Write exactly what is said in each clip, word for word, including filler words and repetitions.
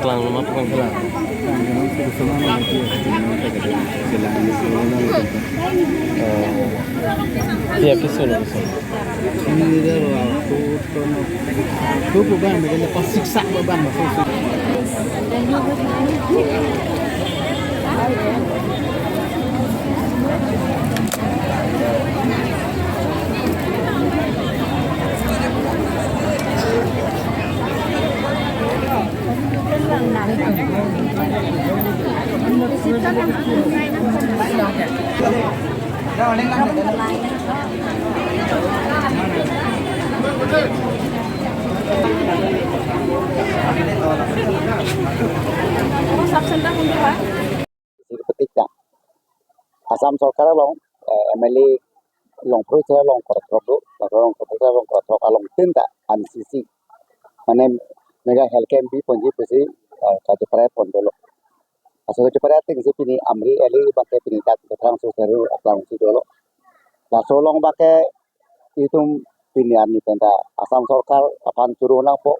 Kelang ma pukang kelang. Iya, kisun, kisun. Ini dia bawa tuh, tuh, tuh, tuh, bang, dia lepas siksa, bang, masuk, masuk. Sir Petik ta. Assam Sorkar along, eh, M L A along pro se along korotrok do, along pro se along korotrok along tin ta N C C. Mane mega health camp bi ponji pusi, eh, kacheparai pon dolo. Laso kacheparai ateng si pini Amri Valley abangke pini dak Butharangso Saru aphrangsi dolo. Laso along abangke itum pini arni penta Assam Sorkar aphan choro nangpo,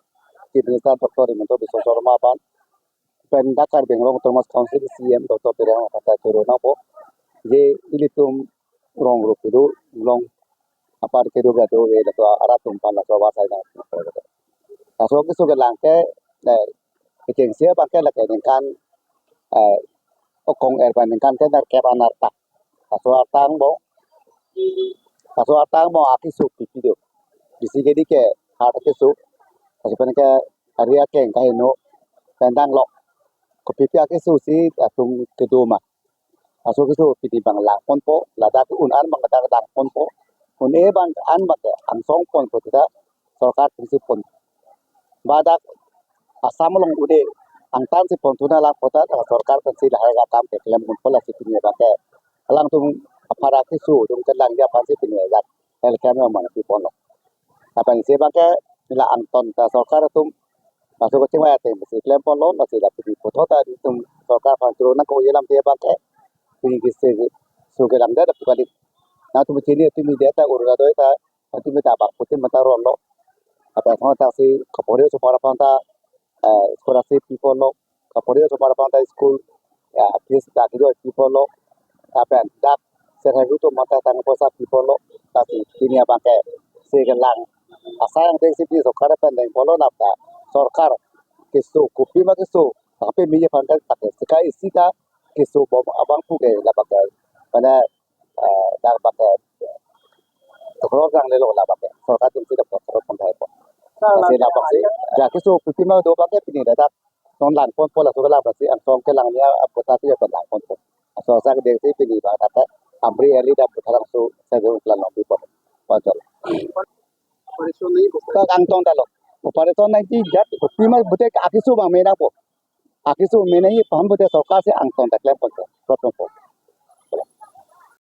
Chief Minister Doctor Himanta Biswa Sarma aphan, pen dak Karbi Anglong Autonomous Council C E M Doctor Tuliram aphan ta choro nangpo. Je ilitum rong rup kedo, long apar kedo gado ve laso arat atum aphan laso vasai nang. Laso keso kelang ke, eh, kechengsi abangke lake ningkan, eh, okong erba ningkan ke nerkep an arta. Laso arta angbong, laso arta angbong akeso pipi do. Bisi kedi ke hard akeso. Laso pen ke ari akeng kaheno pen danglo. Kopipi akeso si atum kedo ma. Laso keso pini abang lang ponpo, ladak un an abang ladak lang ponpo. Un-e abang an abang ke angsong ponpo, tidak sorkar atumsi pon. Ba dak Assam along un-e angtan si pon tuna lang pota, sorkar atumsi lahai akam keklem ponpo, lasi pini abangke alangtum apar akeso atum kelangji aphansi pini ajak health camp along mane pi ponlo. Lapen isi abangke la angtan ta sorkar atum laso kachingvai ateng si klem ponlo, lasi la pini puthot ta itum sorkar aphan choro nangkok, yelam te abangke pini kese so kelang det pu kali. Nangtum chini atum media ta, Orunodoi ta, atum ta bang putin mata ronlo. Lapen asong ta si kapori osomar aphan ta, eh, scholarship pi ponlo, kapori osomar aphan ta school, ya, fees ta kijo pi ponlo. Lapen dak serheru atum aphan ta tang poisa pi ponlo. Lasi pini abangke se kelang asai angdeng si pini sorkar pen deng ponlo, nap ta sorkar keso kopi ma keso, tapi meji aphan ta pakai sika isi ta keso bom abang puke labangke. Mane, eh, dak abangke tokro jang lelo labangke. Sorkar atumsi dak tokro pon thai po. Lasi labangsi, ya, keso kopi ma do abangke pini dak non lang ponpo, laso kelang abangsi angsong kelang nia apota si pen lang ponpo. Laso asak deng si pini abang dak Amri Valley dak Butharangso Saru kelang along pi pon. Pon chot. Operation nangji ko? Ka angtan ta lo. Operation nangji jat kopi ma pute akeso abang me nangpo. Akeso me nangji aphan pute sorkar si angtan ta klem ponpo. Klem ponpo.